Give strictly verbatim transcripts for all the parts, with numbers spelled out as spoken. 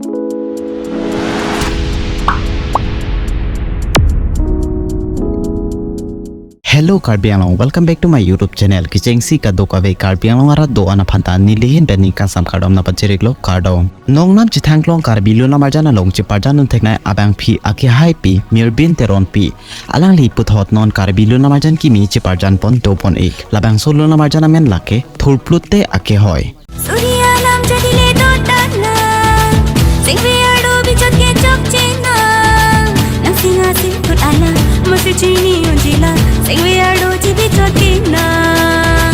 Hello Karbi Anglong, welcome back to my YouTube channel. Kechengsi kadokave Karbi Anglong arat do-an aphan ta nelihin pen ningkan sam kardom nangpachiriklo, kardom. Nongnam chethangklong Karbi Lun Lamarjan along cheparjandun theknei abangpi akehaipi Mirbin Teronpi, alangli puthot non Karbi Lun Lamarjan kimi cheparjanpon dopon-ik. Labangso lun lamarjan amen lake Thurplutte Akehoi. Suri alam jadi ledot dana, singve arlo bichot kechok chenang. Nang singa singkut alam, masi chini unjila, singve arlo ji bichot chenang.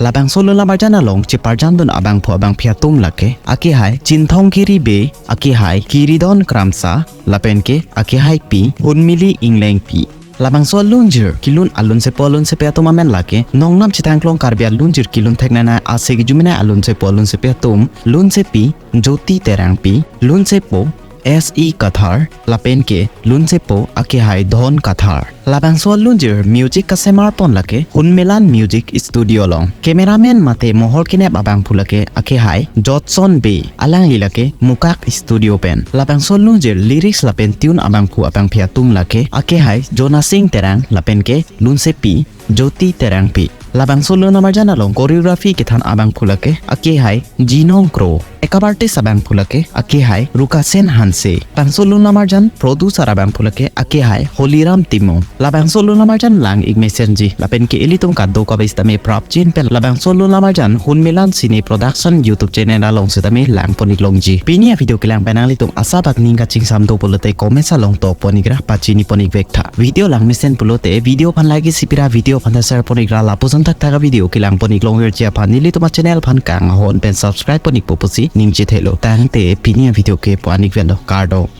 Labangso lun lamarjan along cheparjandun abangphu abangphi atum lake, akehai Chinthong Kiri Bey, akehai Kiridon Kramsa, lapenke akehaipi Hunmili Englengpi. Labangso alunjir kelun alunsepo alunsepi atum amen lake, nongnam chethangklong Karbi alunjir kelun theknei asai kejumenei alunsepo alunsepi atum, lunsepi Jyoti Terangpi, lunsepo S E Kathar, lapenke lunsepo akehai Dhon Kathar. Labangso alunjir music kasemarpon lake Hunmilan Music Studio along. Cameraman mate mohor kenep abangphu lake akehai Jotson Bey, alangli lake Mukak Studio pen. Labangso alunjir lyrics lapen tune abangphu abangphi atum lake akehai Jona Sing Terang, lapenke lunsepi Jyoti Terangpi. Labangso lun lamarjan along choreography kethan abangphu lake akehai Jinong Kro. Makeup artist abangphu lake akehai Rukasen Hanse. Labangso lun lamarjan producer abangphu lake akehai Holiram Timung. Labangso lun lamarjan lang-ik mesenji, lapenke ilitum kadokave sitame prapjin pen labangso lun lamarjan Hunmilan Cine Production YouTube channel along sitame langpon-ik longji. Pini avideo kelang pen nanglitum asabak ning kachingsam do pulote comments along tokpon-ikra, pachinipon-ik vektha. Video lang mesen pulote video aphan like isi pira, video aphan ta share pon-ikra, lapuson thakthak avideo kelangpon-ik longverji aphan nelitum achannel aphan kanghon pen subscribe pon-ikpo pusi ningje thelo. Tangte pini avideo ke pu-an-ik velo, kardom.